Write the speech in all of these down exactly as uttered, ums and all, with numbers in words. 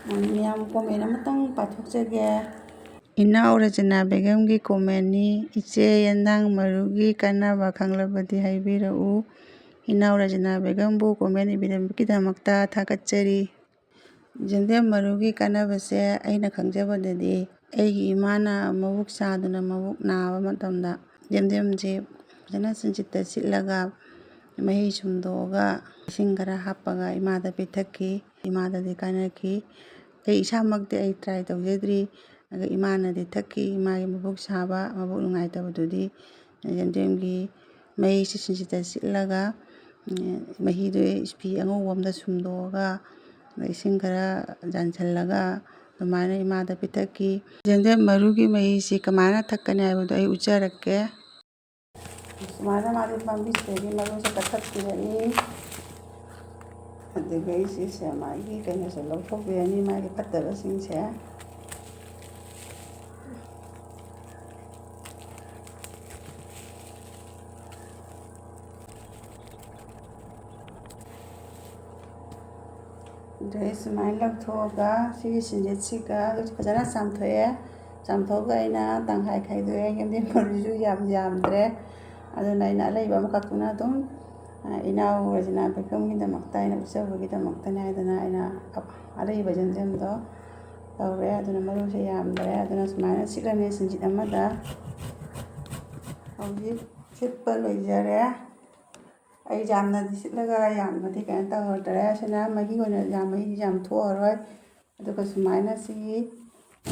ꯃꯌꯥꯝ comment ꯑꯃꯇꯪ ꯄꯥꯊꯣꯛꯆꯒꯦ꯫ ꯏꯅꯥꯎ ꯔꯖꯅꯥ ꯕꯦꯒꯝꯒꯤ commentꯅꯤ: "ꯏꯆꯦ, ꯌꯦꯟꯗꯥꯡ ꯃꯔꯨꯒꯤ ꯀꯥꯟꯅꯕ ꯈꯪꯂꯕꯗꯤ ꯍꯥꯏꯕꯤꯔꯛꯎ꯫ ꯏꯅꯥꯎ ꯔꯖꯅꯥ ꯕꯦꯒꯝꯕꯨ comment ꯏꯕꯤꯔꯝꯕꯒꯤꯗꯃꯛꯇ ꯊꯥꯒꯠꯆꯔꯤ꯫" ꯌꯦꯟꯗꯦꯝ ꯃꯔꯨꯒꯤ ꯀꯥꯟꯅꯕꯁꯦ ꯑꯩꯅ ꯈꯪꯖꯕꯗꯗꯤ, ꯑꯩꯒꯤ ꯏꯃꯥꯅ ꯃꯕꯨꯛ ꯁꯥꯗꯨꯅ, ꯃꯕꯨꯛ ꯅꯥꯕ ꯃꯇꯝꯗ ꯌꯦꯟꯗꯦꯝꯁꯦ ꯐꯖꯅ ꯁꯤꯡꯖꯤꯠꯇ ꯁꯤꯠꯂꯒ, ꯃꯍꯤ ꯁꯨꯝꯗꯣꯛꯑꯒ, ꯏꯁꯤꯡ ꯈꯔ ꯍꯥꯞꯄꯒ ꯏꯃꯥꯗ ꯄꯤꯊꯛꯈꯤ꯫ ꯏꯃꯥꯗꯗꯤ ꯀꯥꯟꯅꯈꯤ꯫ ꯑꯩ ꯏꯁꯥꯃꯛꯇꯤ ꯑꯩ try ꯇꯧꯖꯗ꯭ꯔꯤ, ꯑꯗꯣ ꯏꯃꯥꯅꯗꯤ ꯊꯛꯈꯤ꯫ ꯏꯃꯥꯒꯤ ꯃꯕꯨꯛ ꯁꯥꯕ, ꯃꯕꯨꯛ ꯅꯨꯡꯉꯥꯏꯇꯕꯗꯨꯗꯤ ꯌꯦꯟꯗꯦꯝꯒꯤ ꯃꯍꯤꯁꯤ ꯁꯤꯡꯖꯤꯠꯇ ꯁꯤꯠꯂꯒ, ꯎꯝ, ꯃꯍꯤꯗꯨ ꯏꯁꯄꯤ ꯑꯉꯧꯕ ꯑꯃꯗ ꯁꯨꯝꯗꯣꯛꯑꯒ, ꯏꯁꯤꯡ ꯈꯔ ꯌꯥꯟꯁꯤꯜꯂꯒ ꯑꯗꯨꯃꯥꯏꯅ ꯏꯃꯥꯗ ꯄꯤꯊꯛꯈꯤ꯫ ꯌꯦꯟꯗꯦꯝ ꯃꯔꯨꯒꯤ ꯃꯍꯤꯁꯤ ꯀꯃꯥꯏꯅ ꯊꯛꯀꯅꯤ ꯍꯥꯏꯕꯗꯨ ꯑꯩ ꯎꯠꯆꯔꯛꯀꯦ꯫ ꯁꯨꯃꯥꯏꯅ ꯃꯥꯒꯤ ꯄꯥꯝꯕꯤꯁꯤꯗꯒꯤ ꯃꯔꯨꯁꯦ ꯀꯛꯊꯠꯄꯤꯔꯅꯤ꯫ ꯑꯗꯨꯒ ꯑꯩꯁꯤꯁꯦ ꯃꯥꯒꯤ ꯀꯩꯅꯣꯁꯦ ꯂꯧꯊꯣꯛꯄꯤꯔꯅꯤ, ꯃꯥꯒꯤ ꯐꯠꯇꯕꯁꯤꯡꯁꯦ꯫ ꯑꯗꯩ ꯁꯨꯃꯥꯏꯅ ꯂꯧꯊꯣꯛꯑꯒ ꯁꯤꯒꯤ ꯁꯤꯡꯖꯤꯠꯁꯤꯒ ꯐꯖꯅ ꯆꯥꯝꯊꯣꯛꯑꯦ꯫ ꯆꯥꯝꯊꯣꯛꯑꯒ ꯑꯩꯅ ꯇꯪꯈꯥꯏ ꯈꯥꯏꯗꯣꯛꯑꯦ꯫ ꯌꯦꯟꯗꯦꯝ ꯃꯔꯨꯁꯨ ꯌꯥꯝ ꯌꯥꯝꯗ꯭ꯔꯦ, ꯑꯗꯨꯅ ꯑꯩꯅ ꯑꯂꯩꯕ ꯑꯃꯈꯛꯇꯨꯅ ꯑꯗꯨꯝ, ꯑ, ꯏꯅꯥꯎ ꯔꯖꯤꯅꯥ ꯕꯦꯒꯝꯒꯤꯗꯃꯛꯇ, ꯑꯩꯅ ꯎꯠꯆꯕꯒꯤꯗꯃꯛꯇꯅꯦ ꯍꯥꯏꯗꯅ ꯑꯩꯅ ꯑ-, ꯑꯂꯩꯕ ꯌꯦꯟꯗꯦꯝꯗꯣ ꯇꯧꯔꯦ꯫ ꯑꯗꯨꯅ ꯃꯔꯨꯁꯦ ꯌꯥꯝꯗ꯭ꯔꯦ꯫ ꯑꯗꯨꯅ ꯁꯨꯃꯥꯏꯅ ꯁꯤꯠꯂꯅꯤ ꯁꯤꯡꯖꯤꯠ ꯑꯃꯗ꯫ ꯍꯧꯖꯤꯛ ꯁꯤꯠꯄ ꯂꯣꯏꯖꯔꯦ꯫ ꯑꯩ ꯌꯥꯝꯅꯗꯤ ꯁꯤꯠꯂꯒ ꯌꯥꯝꯅꯗꯤ ꯀꯩꯅꯣ ꯇꯧꯍꯧꯗ꯭ꯔꯦ꯫ ꯑꯁꯤꯅ ꯃꯍꯤ ꯑꯣꯏꯅ ꯌꯥꯝ, ꯃꯍꯤ ꯌꯥꯝ ꯊꯣꯛꯑꯔꯣꯏ꯫ ꯑꯗꯨꯒ ꯁꯨꯃꯥꯏꯅ ꯁꯤꯒꯤ,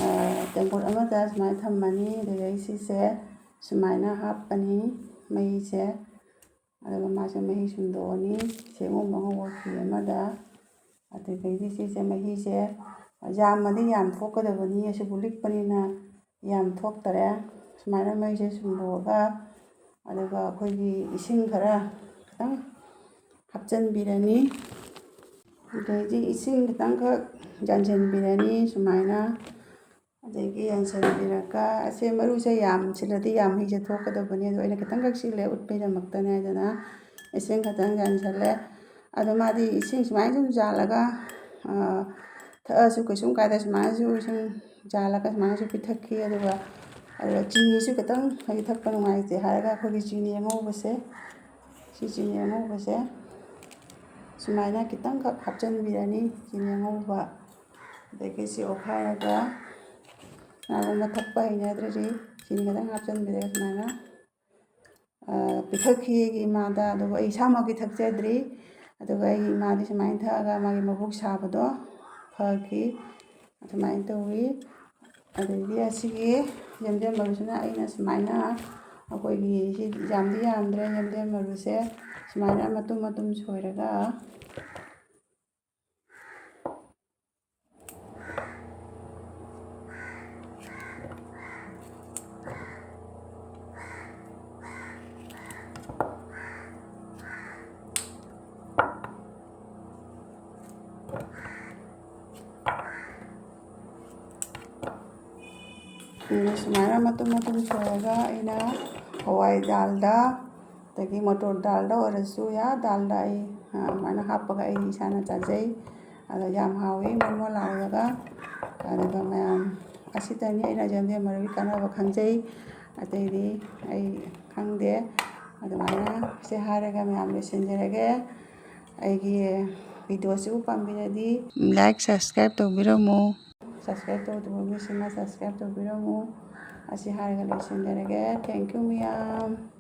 ꯑ, ꯇꯦꯡꯀꯣꯠ ꯑꯃꯗ ꯁꯨꯃꯥꯏꯅ ꯊꯝꯃꯅꯤ꯫ ꯑꯗꯨꯗꯒꯤ ꯁꯤꯁꯦ ꯁꯨꯃꯥꯏꯅ ꯍꯥꯞꯄꯅꯤ ꯃꯍꯤꯁꯦ꯫ ꯑꯗꯨꯒ ꯃꯥꯁꯦ ꯃꯍꯤ ꯁꯨꯝꯗꯣꯛꯑꯅꯤ ꯆꯦꯡꯉꯨꯝ ꯑꯉꯧꯕ ꯐꯤ ꯑꯃꯗ꯫ ꯑꯗꯨꯗꯒꯤꯗꯤ ꯁꯤꯁꯦ ꯃꯍꯤꯁꯦ ꯌꯥꯝꯃꯗꯤ ꯌꯥꯝ ꯊꯣꯛꯀꯗꯕꯅꯤ, ꯑꯁꯤꯕꯨ ꯂꯤꯛꯄꯅꯤꯅ ꯌꯥꯝ ꯊꯣꯛꯇꯔꯦ꯫ ꯁꯨꯃꯥꯏꯅ ꯃꯩꯁꯦ ꯁꯨꯝꯗꯣꯛꯑꯒ, ꯑꯗꯨꯒ ꯑꯩꯈꯣꯏꯒꯤ ꯏꯁꯤꯡ ꯈꯔ ꯈꯤꯇꯪ ꯍꯥꯞꯆꯤꯟꯕꯤꯔꯅꯤ꯫ ꯑꯗꯩꯗꯤ ꯏꯁꯤꯡ ꯈꯤꯇꯪꯈꯛ ꯌꯥꯟꯁꯤꯟꯕꯤꯔꯅꯤ ꯁꯨꯃꯥꯏꯅ꯫ ꯑꯗꯒꯤ ꯌꯥꯟꯁꯤꯟꯕꯤꯔꯒ, ꯑꯁꯦ ꯃꯔꯨꯁꯦ ꯌꯥꯝ ꯁꯤꯜꯂꯗꯤ ꯌꯥꯝ ꯃꯍꯤꯁꯦ ꯊꯣꯛꯀꯗꯕꯅꯤ, ꯑꯗꯣ ꯑꯩꯅ ꯈꯤꯇꯪꯈꯛ ꯁꯤꯜꯂꯦ ꯎꯠꯄꯒꯤꯗꯃꯛꯇꯅꯦ ꯍꯥꯏꯗꯅ ꯏꯁꯤꯡ ꯈꯤꯇꯪ ꯌꯥꯟꯁꯤꯜꯂꯦ꯫ ꯑꯗꯣ ꯃꯥꯗꯤ ꯏꯁꯤꯡ ꯁꯨꯃꯥꯏꯅ ꯁꯨꯝ ꯌꯥꯜꯂꯒ, ꯑ, ꯊꯛꯑꯁꯨ ꯀꯩꯁꯨꯝ ꯀꯥꯏꯗꯦ꯫ ꯁꯨꯃꯥꯏꯅꯁꯨ ꯏꯁꯤꯡ ꯌꯥꯜꯂꯒ ꯁꯨꯃꯥꯏꯅꯁꯨ ꯄꯤꯊꯛꯈꯤ꯫ ꯑꯗꯨꯒ, ꯑꯗꯨꯒ ꯆꯤꯅꯤꯁꯨ ꯈꯤꯇꯪ ꯑꯩ ꯊꯛꯄ ꯅꯨꯡꯉꯥꯏꯇꯦ ꯍꯥꯏꯔꯒ ꯑꯩꯈꯣꯏꯒꯤ ꯆꯤꯅꯤ ꯑꯉꯧꯕꯁꯦ, ꯁꯤ ꯆꯤꯅꯤ ꯑꯉꯧꯕꯁꯦ ꯁꯨꯃꯥꯏꯅ ꯈꯤꯇꯪꯈꯛ ꯍꯥꯞꯆꯤꯟꯕꯤꯔꯅꯤ꯫ ꯆꯤꯅꯤ ꯑꯉꯧꯕ, ꯑꯗꯒꯤ ꯁꯤ ꯑꯣꯠꯈꯥꯏꯔꯒ, ꯀꯅꯥꯒꯨꯝꯕ ꯊꯛꯄ ꯍꯩꯅꯗ꯭ꯔꯗꯤ ꯆꯤꯅꯤ ꯈꯤꯇꯪ ꯍꯥꯞꯆꯤꯟꯕꯤꯔꯒ ꯁꯨꯃꯥꯏꯅ ꯄꯤꯊꯛꯈꯤ ꯑꯩꯒꯤ ꯏꯃꯥꯗ꯫ ꯑꯗꯨꯕꯨ ꯑꯩ ꯏꯁꯥꯃꯛꯀꯤ ꯊꯛꯆꯗ꯭ꯔꯤ꯫ ꯑꯗꯨꯒ ꯑꯩꯒꯤ ꯏꯃꯥꯗꯤ ꯁꯨꯃꯥꯏꯅ ꯊꯛꯑꯒ ꯃꯥꯒꯤ ꯃꯕꯨꯛ ꯁꯥꯕꯗꯣ ꯐꯈꯤ꯫ ꯑꯗꯨꯃꯥꯏꯅ ꯇꯧꯋꯤ꯫ ꯑꯗꯒꯤ ꯑꯁꯤꯒꯤ ꯌꯦꯟꯗꯦꯝ ꯃꯔꯨꯁꯤꯅ ꯑꯩꯅ ꯁꯨꯃꯥꯏꯅ, ꯑꯩꯈꯣꯏꯒꯤ ꯁꯤ ꯌꯥꯝꯗꯤ ꯌꯥꯝꯗ꯭ꯔꯦ, ꯌꯦꯟꯗꯦꯝ ꯃꯔꯨꯁꯦ ꯁꯨꯃꯥꯏꯅ ꯃꯇꯨꯝ ꯃꯇꯨꯝ ꯁꯣꯏꯔꯒ ꯑꯗꯨꯅ ꯁꯨꯃꯥꯏꯅ ꯃꯇꯨꯝ ꯃꯇꯨꯝ ꯁꯣꯏꯔꯒ ꯑꯩꯅ ꯍꯋꯥꯏ ꯗꯥꯜꯗ, ꯑꯗꯒꯤ ꯃꯇꯣꯔ ꯗꯥꯜꯗ ꯑꯣꯏꯔꯁꯨ ꯌꯥ, ꯗꯥꯜꯗ ꯑꯩ, ꯑ, ꯑꯗꯨꯃꯥꯏꯅ ꯍꯥꯞꯄꯒ ꯑꯩ ꯏꯁꯥꯅ ꯆꯥꯖꯩ꯫ ꯑꯗꯣ ꯌꯥꯝ ꯍꯥꯎꯋꯤ, ꯃꯣꯟ ꯃꯣꯟ ꯂꯥꯎꯔꯒ꯫ ꯑꯗꯨꯒ ꯃꯌꯥꯝ ꯑꯁꯤꯇꯅꯤ ꯑꯩꯅ ꯌꯦꯟꯗꯦꯝ ꯃꯔꯨꯒꯤ ꯀꯥꯟꯅꯕ ꯈꯪꯖꯩ꯫ ꯑꯇꯩꯗꯤ ꯑꯩ ꯈꯪꯗꯦ꯫ ꯑꯗꯨꯃꯥꯏꯅ ꯁꯤ ꯍꯥꯏꯔꯒ ꯃꯌꯥꯝ ꯂꯣꯏꯁꯤꯟꯖꯔꯒꯦ꯫ ꯑꯩꯒꯤ videoꯁꯤꯕꯨ ꯄꯥꯝꯕꯤꯔꯗꯤ like, subscribe ꯇꯧꯕꯤꯔꯝꯃꯨ꯫ Subscribe ꯇꯧꯗꯕ ꯃꯤꯁꯤꯡꯅ subscribe ꯇꯧꯕꯤꯔꯝꯃꯨ꯫ ꯑꯁꯤ ꯍꯥꯏꯔꯒ ꯂꯣꯏꯁꯤꯟꯖꯔꯒꯦ꯫ Thank you ꯃꯌꯥꯝ꯫